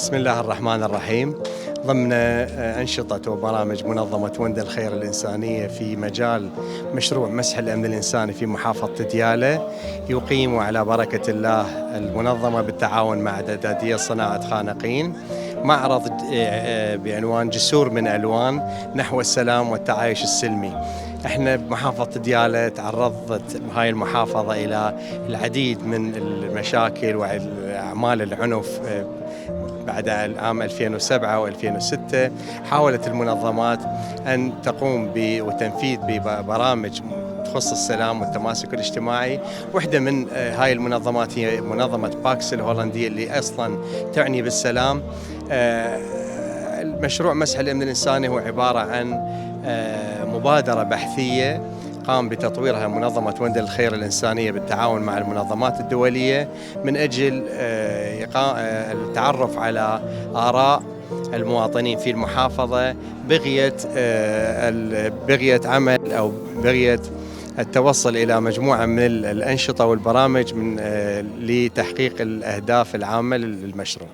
بسم الله الرحمن الرحيم. ضمن أنشطة وبرامج منظمة وندى الخير الإنسانية في مجال مشروع مسح الأمن الإنساني في محافظة ديالى، يقيم على بركة الله المنظمة بالتعاون مع إعدادية صناعة خانقين معرض بعنوان جسور من ألوان نحو السلام والتعايش السلمي. احنا بمحافظة ديالى تعرضت هاي المحافظة إلى العديد من المشاكل وأعمال العنف بعد العام 2007 و2006. حاولت المنظمات أن تقوم بتنفيذ ببرامج تخص السلام والتماسك الاجتماعي. واحدة من هاي المنظمات هي منظمة باكس الهولندية اللي أصلا تعني بالسلام. المشروع مسح الأمن الإنساني هو عبارة عن مبادرة بحثية قام بتطويرها منظمة وندى الخير الإنسانية بالتعاون مع المنظمات الدولية من أجل التعرف على آراء المواطنين في المحافظة بغية عمل أو بغية التوصل إلى مجموعة من الأنشطة والبرامج لتحقيق الأهداف العامة للمشروع.